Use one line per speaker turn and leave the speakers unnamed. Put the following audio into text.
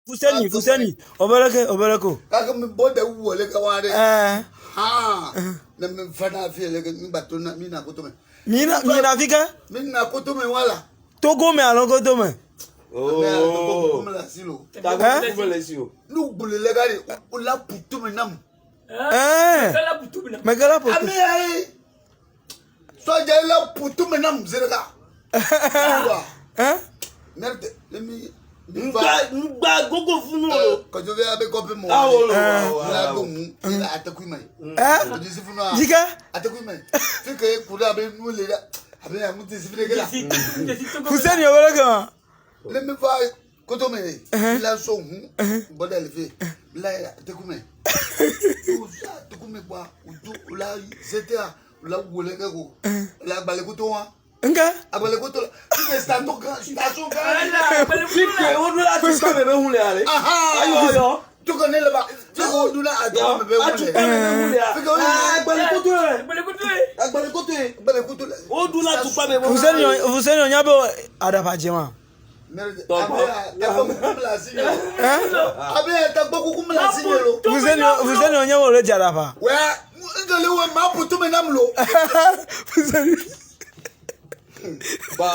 Fuseni, Fuseni, obeleke, obeleko.
Kake mi bɔ de wu le ke wa ɖe.
Ɛɛ.
Ha. Ne mi va na fi le ke mi gba to na mi na koto me.
Mi na mi na fi ke?
Mi na koto me wa la.
Togo me alo koto me?
Oh. Me la si lo.
Ɛɛ.
Nu gbole le ga de o la puto me nam.
Ɛɛ. Mekela poto.
Ami ayi. Sɔdza la puto me nam zerega.
Ɛɛ.
Merde, ne mi.
Ngba ngba gogo funu o.
Kɔjɔ bɛ abe kɔpɛ mɔ.
Awo lo.
La do ŋu. La atekui me.
Ɛɛ.
Kɔjɔ si funu a.
Jike.
Atekui me. Fike kuda abe nu le la. Abe amu te si fide ke la.
Fuseni obeleke ma.
Ne mi va koto me la so ŋu. Bɔda le fe. La atekui me. Atekui me kpa. Udu la zetea. La wole ke ko. La agbalẽ koto wa.
Nke.
Agbalẽ koto la. Fike station kan station kan.
Fike wo do la tukpa me be hun le ale.
Aha.
Ayo yo.
Tukɔ ne le ba. Fike wo do la atukpa me be hun le.
Atukpa me be hun le.
Fike wo.
Agbale koto ye. Agbale koto ye.
Agbalẽ koto la.
Wo do la tukpa me be hun
Fuseni Fuseni onya be adapa jema. Ɛɛ. Fuseni Fuseni onya wo le jadapa. Fuseni.
Ba.